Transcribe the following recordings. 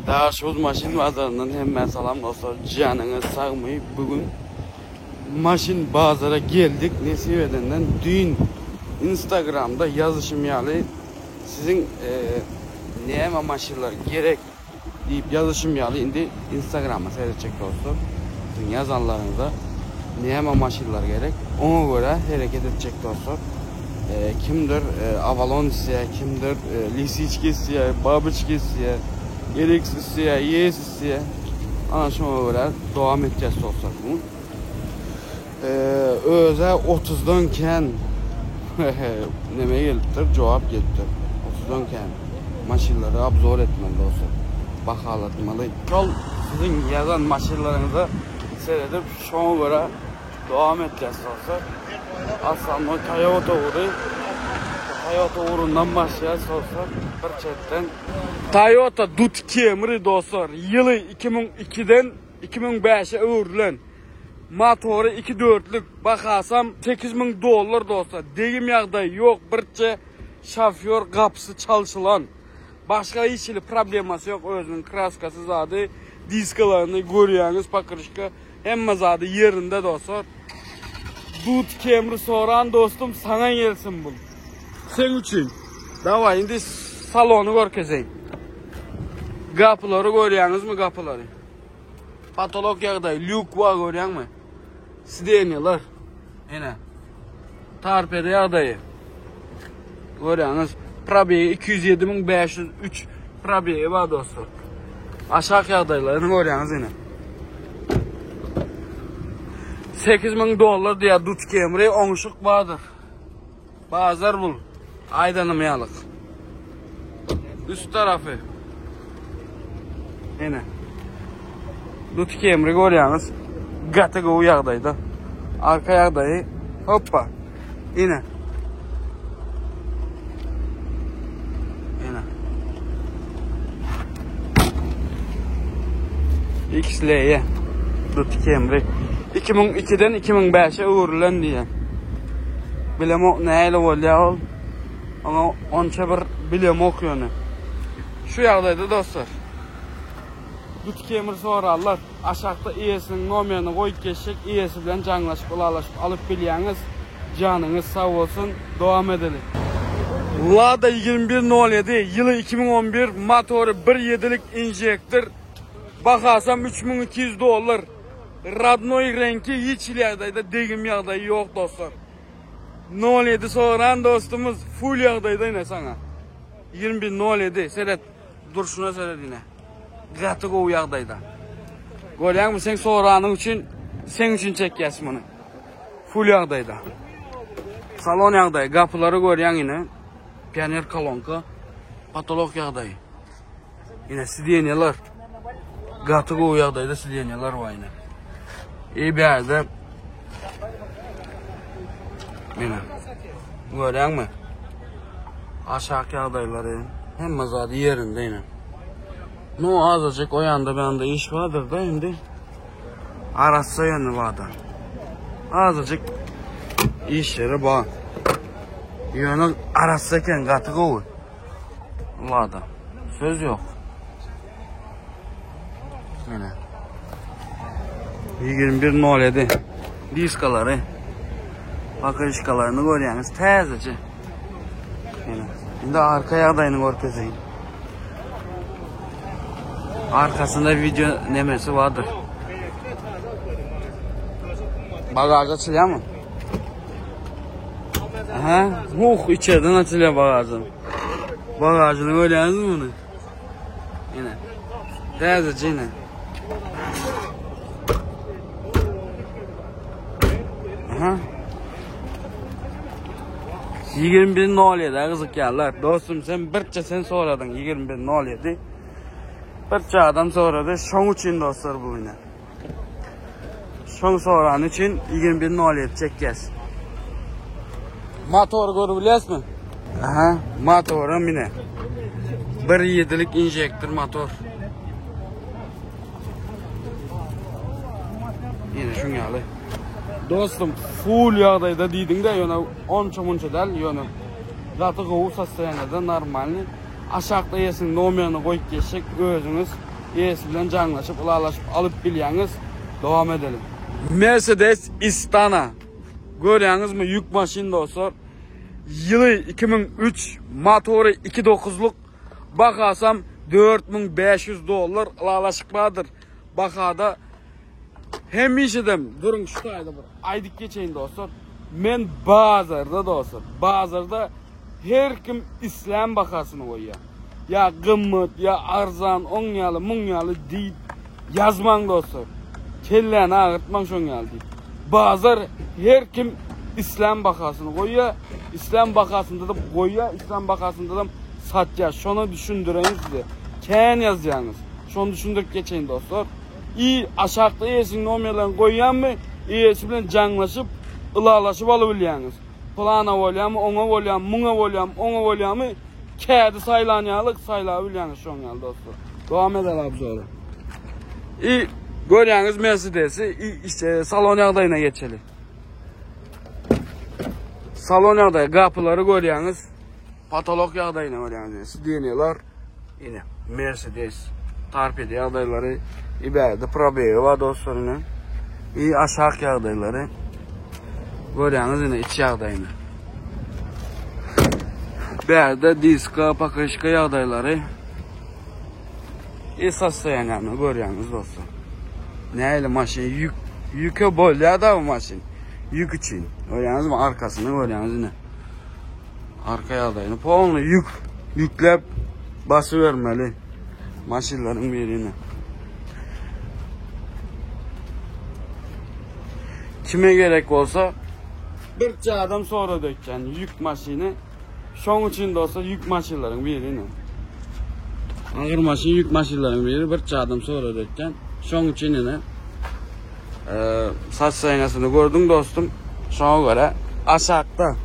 Daşoguz maşyn bazaryndan hemmä salam dostlar janyňyz sagmy bu gün maşyn bazara geldik nesip edenden düýn instagramda ýazyşym ýaly siziň näme maşynlar gerek diýip ýazyşym ýaly indi instagrama seretjek dostlar siziň ýazanlaryňyza näme maşynlar gerek oňa görä hereket etjek dostlar Kimdir Avalon isleýär, kimdir Lisiçka isleýär, Babyçka isleýär, RX isleýär, ES isleýär. Ana şoňa görä dowam etýäs dostlar bu gün. Özä 30-dan kän neme gelipdir, jogap gelipdir. 30-dan kän maşynlary obzor etmeli dostlar. Bahalatmaly. Şol siziň ýazan maşynlaryňyza seredip şoňa görä Dowam etýäs dostlar. Aslanboý Toyota ugry. Toyota ugrundan başlaýas dostlar. Bir çetden. Toyota Dut Camry dostlar. Ýyly 2002-den 2005-e öwrülen. Motory 2 dörtlük, bahasam 8000 dollar dostlar. Degim ýagdaýy ýok, birçe şofýor gapysy çalşylan. Başga hiç hili problemasy ýok, özüniň kraskasy zady, diskalaryny görýäňiz, pokryşka Hemme zady ýerinde dostlar. Dut kemri soran dostum saňa gelsin bul. Seň üçin. Daway indi salony görkezeýin. Gapylary görýäňizmi gapylary? Patolok ýagdaý, lýuk bar görýäňmi? Sidenýalar. Ene. Torpeda ýagdaýy. Görýäňiz, probegi 207503 probegi bar dostlar. Aşak ýagdaýlaryny görýäňiz ine. 8000 dollar diýýär Dut Camry oňşuk bardyr. Bazar bul. Aýdanym ýalyk. Üst tarapy. Ene. Dut Camry görýäňiz. Gaty gowy ýagdaýda. Arka ýagdaýy hoppa. Ine. Ine. XL'ye. Dut Camry. 2002-den 2005-e öwrülen diýýär. Bilemok nähili bolýar ol. Oňa onça bir bilemok ýöne. Şu ýagdaýda dostlar. Dut Camry sorarlar. Aşakda eýesiniň nomerini goýup geçjek eýesi bilen jaňlaşyp ylalaşyp alyp bilýäňiz. Janyňyz sag bolsun. Dowam edeli. Lada 21 07 ýyly 2011 motory bir ýedilik inžektor bahasam 3200 dollar radnoý reňki hiç hili ýagdaýda degim ýagdaýy ýok dostlar. 07 soran dostumyz full ýagdaýda ine saňa. 21 07 seret durşuna seret ine. Gaty gowy ýagdaýda. Görýäňmi sen soranyň üçin seň üçin çekýäs muny. Full ýagdaýda. Salon ýagdaýy, gapylary görýäň ine. Pioner kolonka. Patolok ýagdaýy. Ine sidenýalar. Gaty gowy ýagdaýda sidenýalar bar ine. E bärde Ine. Görýäňmi? Aşak ýagdaýlary, hemme zady ýerinde ine. No azajyk o ýanda bu ýanda iş bardyr da indi. Arassa ýöne barda. Azajyk işleri bar. Ýöne arassa eken gaty gowy. Lada. Söz ýok. Mene. 21.07 diskalary. Pakryşkalaryny görýäňiz täzeje. Ine. Indi arka ýagdaýyny görkezeýin. Arkasynda video nemesi bardyr. Bagaj açylýarmy? Aha, huh, içeriden açylýar bagajy. Bagajyny görýäňizmi muny? Ine. Täzeje ine. Aha. 21.07 gyzykýarlar. Dostum sen birçe sen soradyň 21.07. Birçe adam sorady. Şoň üçin dostlar bu ine. Şoň sorany üçin 21.07 çekýäs. Motor görüp bilýäsmi? Aha, motoram ine. 1.7'lik injektor motor. Ýene şuň ýaly. Dostum, full ýagdaýda diýdiň-de, ýöne onça munça däl, ýöne gaty gowy sostoýaniýada, normalny. Aşakda eýesiniň nomerini goýup geçjek özüňiz eýesi bilen jaňlaşyp ylalaşyp alyp bilýäňiz. Dowam edeliň. Mercedes Istana. Görýäňizmi ýük maşyn dostlar. Ýyly 2003, motory 2.9-lyk, bahasam 4500 dollar ylalaşyk bardyr. Bahada hemişedem duruň şu taýda bir aýdyp geçeýin dostlar. Men bazarda dostlar, bazarda her kim islän bahasyny goýýar. Ýa gymmat, ýa arzan, oň ýaly, muň ýaly diýip ýazmaň dostlar. Kelläni agyrtmaň şoň ýaly diýip. Bazar her kim islän bahasyny goýýar, islän bahasynda-da goýýar, islän bahasynda-da satýar. Şony düşündireýin size. Kän ýazýaňyz. Şony düşündirip geçeýin dostlar. I aşakda eýesiniň nomerlerini goýýanmy? Eýesi bilen jaňlaşyp, ylalaşyp alybilýäňiz. Plana bolýamy, oňa bolýamy, muňa bolýamy, oňa bolýamy? Kädi saýlan ýaly saýlabilýäňiz şoň ýaly dostlar. Dowam edeli obzora. I görýäňiz Mercedesi, i işte salon ýagdaýyna geçeli. Salon ýagdaýy, gapylary görýäňiz. Patolog ýagdaýyna görýäňiz. Sidenýalar ine Mercedes torpeda ýagdaýlary ibärde probegi bar dostlar ine. I aşak ýagdaýlary görýäňiz ine iç ýagdaýyny. Bärde diska, pakryşka ýagdaýlary. I sostoýaniýany görýäňiz dostlar. Nähili maşyn ýük ýüke bolýar da bu maşyn. Ýük üçin. Görýäňizmi arkasyny görýäňiz ine. Arka ýagdaýyny polny ýük ýükläp basybermeli maşynlaryň birini. Kime gerek bolsa birçe adam sorady eken ýük maşyny. Şoň üçin dostlar ýük maşynlaryň birini. Agyr maşyn ýük maşynlaryň biri birçe adam sorady eken. Şoň üçin ine Saç saýnasyny gördüň dostum. Şoňa görä aşakda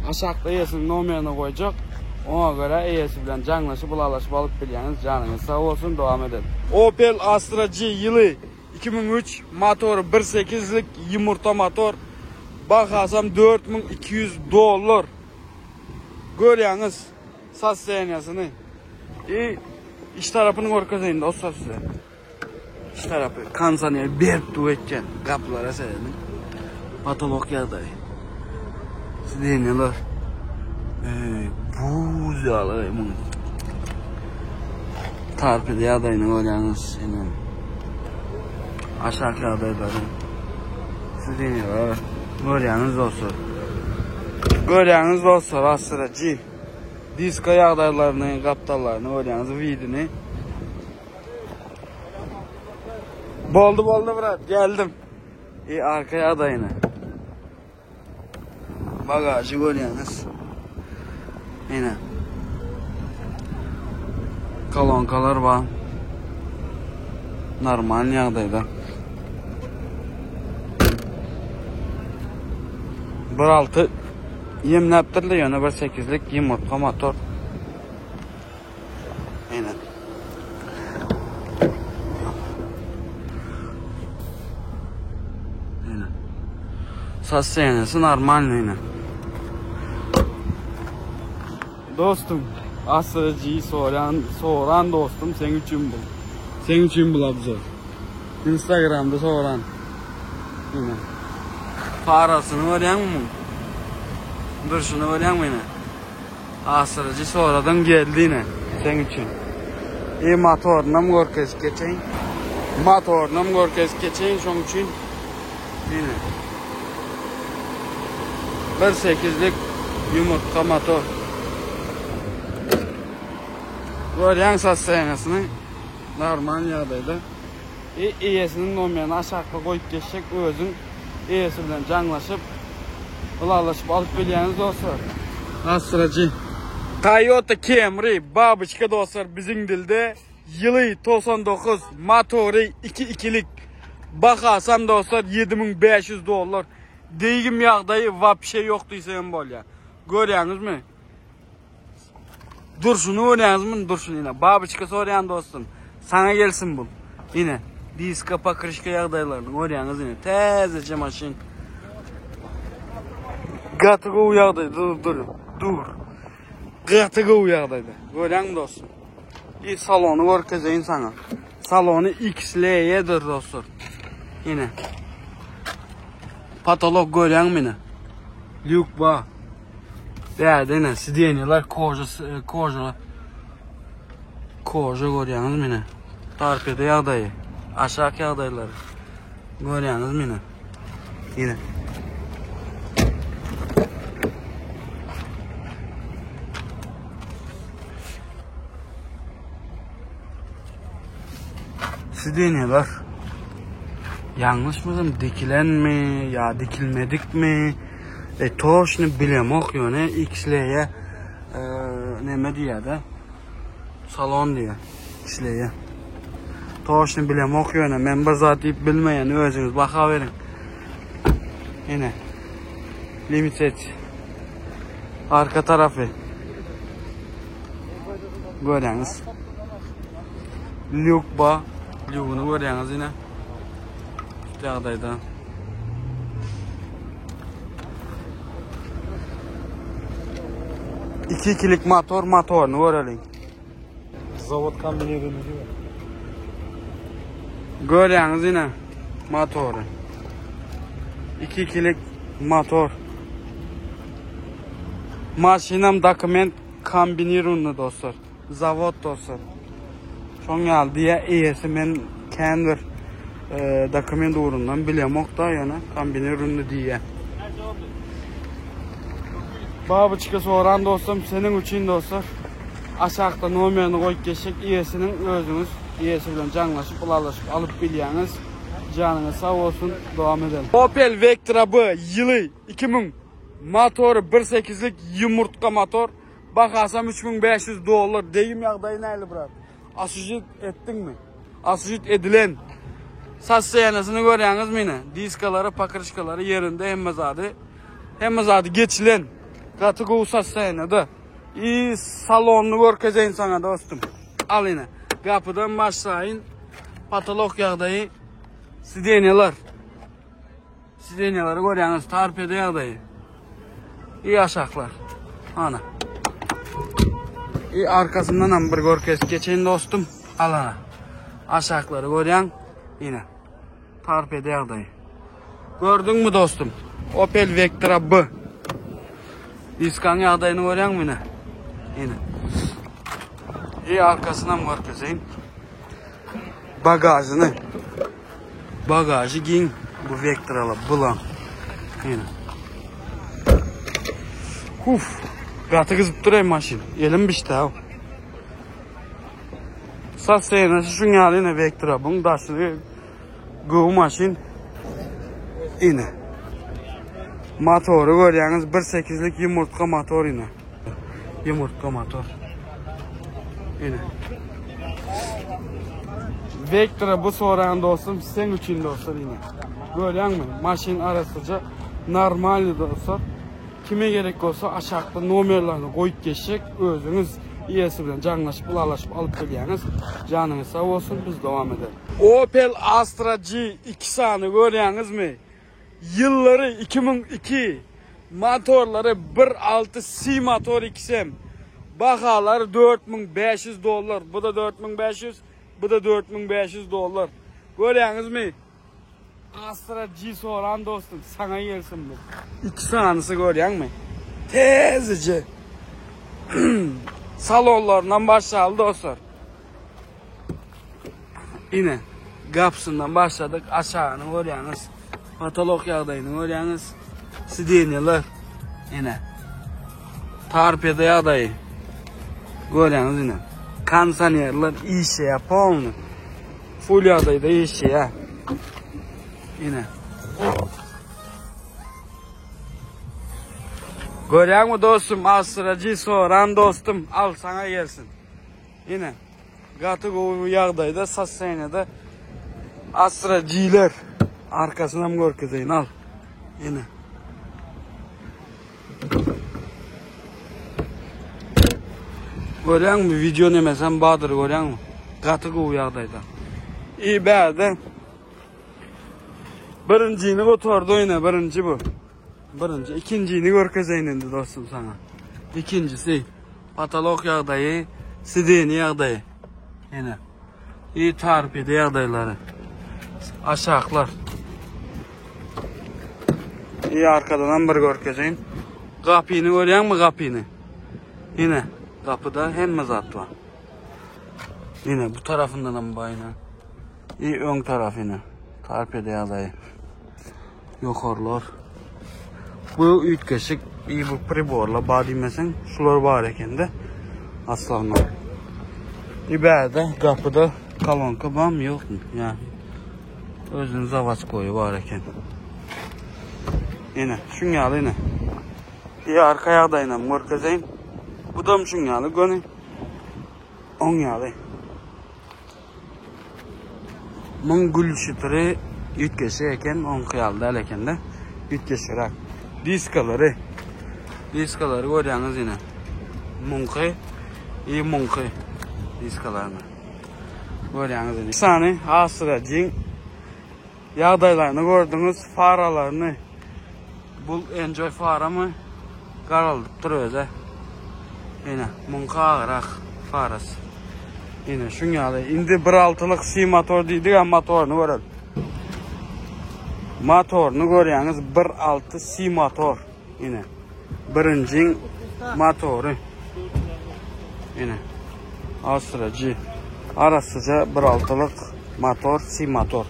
aşakda eýesiniň nomerini goýjak. Oňa görä eýesi bilen jaňlaşyp, ylalaşyp alyp bilýäňiz. Janyňyz sag bolsun, dowam edelim. Opel Astra G ýyly 2003, motory 1.8-lik ýumurta motor. Bahasam 4200 dollar. Görýäňiz sostoýaniýasyny. I iç tarapyny görkezeýin dostlar size. Şu tarapy kondisioner berip dur etken gapylara serediň. Patolog ýagdaýy. Sidenýalar. Ey, buz ýaly muň. Torpeda ýagdaýyny görýäňiz ine. Aşak ýagdaýlary. Sidenýalar görýäňiz dostlar. Görýäňiz dostlar, Astra G. Diska ýagdaýlaryny, gapdallaryny görýäňiz, widini. Boldy boldy brat geldim. E arka ýagdaýyny. Bagajy görýäňiz. Ine. Kolonkalar bar. Normal ýagdaýda. Bir altı ýemläpdirler ýöne bir sekizlik ýumurtga motor. Ine. Ine. Sostoýaniýasy normalny ine. Dostum, Asra-G soran, soran dostum seň üçin bu. Seň üçin bu obzor. Instagramda soran. Ine. Parasyny görýäňmi muň? Durşuny görýäňmi ine? Asyryjy soradyň geldi ine seň üçin. I motorynam görkezip geçeýin. Motorynam görkezip geçeýin şoň üçin. Ine. Bir sekizlik ýumurtga motor. Görýäň sostoýaniýasyny normal ýagdaýda. I eýesiniň nomerini aşakda goýup geçjek özüň eýesi bilen jaňlaşyp ylalaşyp alyp bilýäňiz dostlar. Asrajy. Toyota Camry babyçka dostlar biziň dilde ýyly 99 motory 2 ikilik bahasam dostlar 7500 dollar degim ýagdaýy wapşe ýok diýsem bolýar görýäňizmi Durşuny görýäňizmi durşuny ine. Babyçka sorýan dostum. Saňa gelsin bu. Ine diska pokryşka ýagdaýlaryny görýäňiz ine. Täzeje maşyn. Gaty gowy ýagdaýda dur. Dur. Gaty gowy ýagdaýda. Görýäňmi dostum? I salony görkezeýin saňa. Salony XLE-dir dostlar. Ine. Patolog görýäňmi ine? Lýuk ba. Bärde ine sidenýeler koža koža koža görýäňizmi ine? Torpeda ýagdaýy. Aşak ýagdaýlary. Görýäňizmi ine? Ine. Sidenýeler. Ýalňyşmasam dikilenmi ýa dikilmedikmi? E toşny bilemok ýöne XL-ye e, neme diýýär-de. Salon diýýär. XL-ye. Toşny bilemok ýöne men bir zat diýip bilmeýän özüňiz baha beriň. Ine. Limited. Arka tarafy. Görýäňiz. Lýuk ba. Lýugyny görýäňiz ine. Şu ýagdaýda. İki ikilik motor motoryny göreliň. Zavod kombinirowany diýip. Görýäňiz ine motory. İki ikilik motor. Maşynam dokument kombinirowany dostlar. Zawod dostlar. Şoň ýaly diýä eýesi men kän bir e, dokument ugrundan bilemok da ýöne kombinirowany diýä. Babyçka soran dostum seniň üçin dostlar. Aşakda nomerini goýup geçjek eýesiniň özüňiz eýesi bilen jaňlaşyp ylalaşyp alyp bilýäňiz. Janyňyz sag bolsun dowam edelim. Opel Vectra B ýyly 2000 motory 1.8-lik ýumurtga motor bahasam 3500 dollar degim ýagdaýy näli brat? Asujit etdiňmi? Asujit edilen. Sostoýaniýasyny görýäňizmi ine? Diskalary, pokryşkalary ýerinde hemme zady. Hemme zady geçilen. Gaty gowy sostoýaniýada. I salonyny görkezeýin saňa dostum. Al ine. Gapydan başlaýyn. Patolok ýagdaýy. Sidenýalar. Sidenýalary görýäňiz, torpeda ýagdaýy. I aşaklar. Ana. I arkasyndan hem bir görkezip geçeýin dostum. Al ana. Aşaklary görýäň. Ine. Torpeda ýagdaýy. Gördüňmi dostum? Opel Vectra B. Diskaň ýagdaýyny görýäňmi ine? Ine. I arkasynam görkezeýin. Bagajyny. Bagajy giň bu Vectra'la bulan. Ine. Huf. Gaty gyzyp duray maşyn. Elim bişdi ha. Sassenesi şuň ýaly ine Vectra. Buň daşyny Gowy maşyn. Ine. Motory görýäňiz 1.8-lik ýumurtga motor ine. Ýumurtga motor. Ine. Vectra bu soran dostum sen üçin dostlar ine. Görýäňmi? Maşyn arassaja normalny dostlar. Kime gerek bolsa aşakda nomerlerini goýup geçjek özüňiz eýesi bilen jaňlaşyp ylalaşyp alyp bilýäňiz. Janyňyz sag bolsun biz dowam edelim. Opel Astra G 2 sany görýäňizmi? Ýyllary 2002, motorlary 1.6 C motor ikisem. Bahalary 4500 dollar. Bu da 4500, bu da 4500 dollar. Görýäňizmi? Astra G soran dostum, saňa gelsin bu. Iki sanysy görýäňmi? Täzeje. Salonlaryndan başlaly dostlar. Ine, gapysyndan başladyk, aşagyny görýäňiz. Patolok ýagdaýyny görýäňiz. Sidenýeler. Ine. Torpeda ýagdaýy. Görýäňiz ine. Kondisionerler işleýär polny. Full ýagdaýda işleýär. Ine. Görýäňmi dostum, Astra soran dostum, al saňa gelsin. Ine. Gaty gowy ýagdaýda, sostoýaniýada Astra G-ler. Arkasyny hem görkezeýin, al. Ine. Görýäňmi, video nemesem bardyr, görýäňmi? Gaty gowy ýagdaýda. I bärde birinjini gotardy ine, birinji bu. Birinji, ikinjini görkezeýin indi dostum sana. Ikinjisi. Patolok ýagdaýy, sideni ýagdaýy. Ine. I torpeda ýagdaýlary. Aşaklar. I arkadanam bir görkezeýin. Gapyny görýäňmi gapyny? Ine, gapyda hemme zat bar. Ine bu tarafyndan hem bar ine. I öň tarafy ine. Torpeda ýagdaýy. Ýokarlar. Bu üýtgeşik i bu priborla bar diýmeseň, şular bar ekende. Aslynda. I bärde gapyda kolonka barmy ýokmy? Ýa özüniň zawodskoýy bar eken. Ine, şuň ýaly ine. I arka ýagdaýyny hem görkezeýin. Bu da şuň ýaly göni. Oň ýaly. Muň gül şytyry üýtgeşik eken, oňky ýaly däl ekende. Üýtgeşigräk. Diskalary. Diskalary görýäňiz ine. Muňky i muňky diskalaryny. Görýäňiz ine. Sany Astra Jing ýagdaýlaryny gördüňiz, faralaryny. Bu Enjoy faramy garaldypdyr özi. Ine, muňky agyrak farasy. Ine, şuň ýaly. Indi 1.6-lyk C motor diýdik, hem motoryny görelim. Motoryny görýäňiz, 1.6 C motor. Ine. Birinjiň motory. Ine. Astra G. Arassaja 1.6-lyk motor, C motor.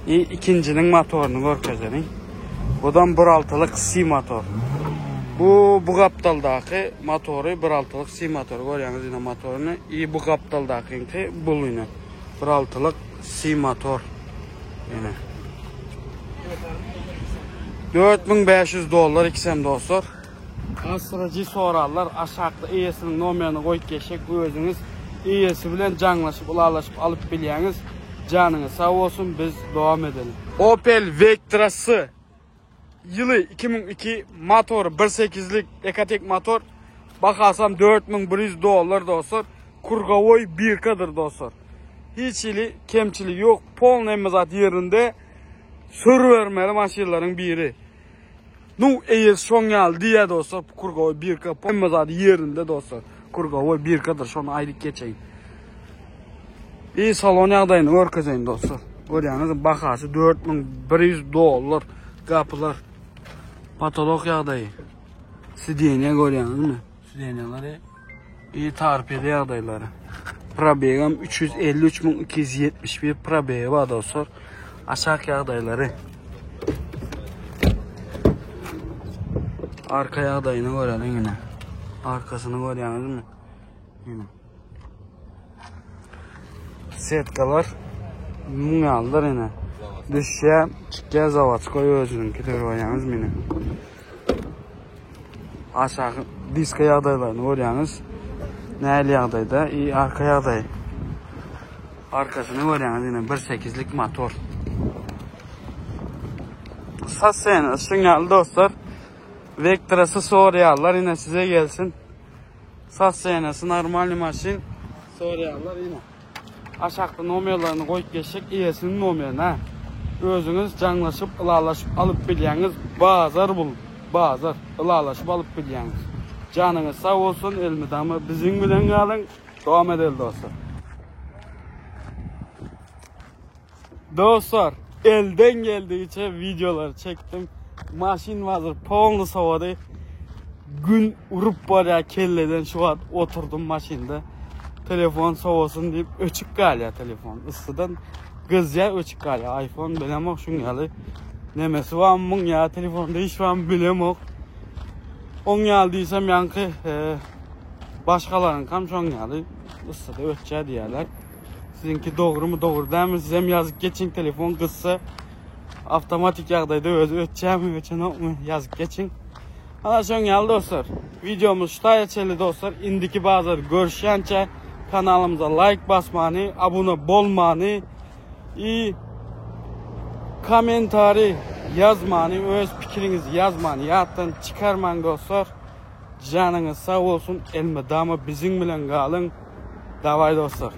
I ikinjiniň motoryny görkezeliň. Budam 1.6-lyk C motor. Bu bu gapdaldaky motory 1.6-lyk C motory görýäňiz ine motoryny. I bu gapdaldakyňky bul ine. 1.6-lyk C motor. Ine. 4500 dollar ikisem dostlar. Astra G sorarlar. Aşakda eýesiniň nomerini goýup geçjek. Özüňiz eýesi bilen jaňlaşyp, ylalaşyp alyp bilýäňiz. Janyňyz sag bolsun, biz dowam edelim. Opel Vectra S ýyly 2002 motory 1.8-lik Ecotec motor bahasam 4100 dollar dostlar. Kurgowoý birkadyr dostlar. Hiç hili kemçiligi ýok. Polny hemme zat ýerinde. Sürübermeli maşynlaryň biri. Nu eýesi şoň ýaly diýýär dostlar. Kurgowoý birka hemme zat ýerinde dostlar. Kurgowoý birkadyr şony aýdyp geçeýin. I salon ýagdaýyny görkezeýin dostlar. Görýäňiz bahasy 4100 dollar gapylar. Patolog ýagdaýy. Sidenýe görýäňizmi? Sidenýeleri i torpeda ýagdaýlary. Probegam 353271 probegi bar dostlar. Aşak ýagdaýlary. Arka ýagdaýyny göreliň ine. Arkasyny görýäňizmi? Ine. Setkalar muň ýalydyr ine. Düşýär, çykýar zawodskoý özüniňkidir görýäňizmi ine. Aşaky diska ýagdaýlaryny görýäňiz. Nähili ýagdaýda? I arka ýagdaý. Arkasyny görýäňiz ine 1.8-lik motor. Sasena şuň ýaly dostlar. Vectra'sy soraýarlar ine size gelsin. Sassenasy normalny maşyn soraýarlar ine. Aşakda nomerlerini goýup geçjek eýesiniň nomerini ha. Özüňiz jaňlaşyp ylalaşyp alyp bilýäňiz bazar bul bazar ylalaşyp alyp bilýäňiz. Janyňyz sag bolsun elmydama biziň bilen galyň dowam edeli dostlar. Dostlar elden geldigiçe videolar çekdim. Maşyn hazır polny sowady. Gün urup barýar kelleden şu wagt oturdum maşynda. Telefon sowasyn diýip öçük galýar telefon. Yssydan gyzýar öçük galýar. iPhone bilemok şuň ýaly. Nemesi barmy muň ýa telefonda iş barmy bilemok. Oň ýaly diýsem ýaňky e, başgalaryňkam şoň ýaly yssyda öçýär diýýärler. Siziňki dogrymy dogry dälmi sizem ýazyp geçiň telefon gyzsa awtomatik ýagdaýda özi öçýärmi öçenokmy ýazyp geçiň. Ana şoň ýaly dostlar. Wideomyz şu taýa çenli dostlar. Indiki bazar görüşýänçä kanalymyza laýk basmany, abuna bolmany i kommentariý ýazmany, öz pikiriňizi ýazmany ýatdan çykarmaň dostlar. Janyňyz sag bolsun, elmydama biziň bilen galyň. Daway dostlar.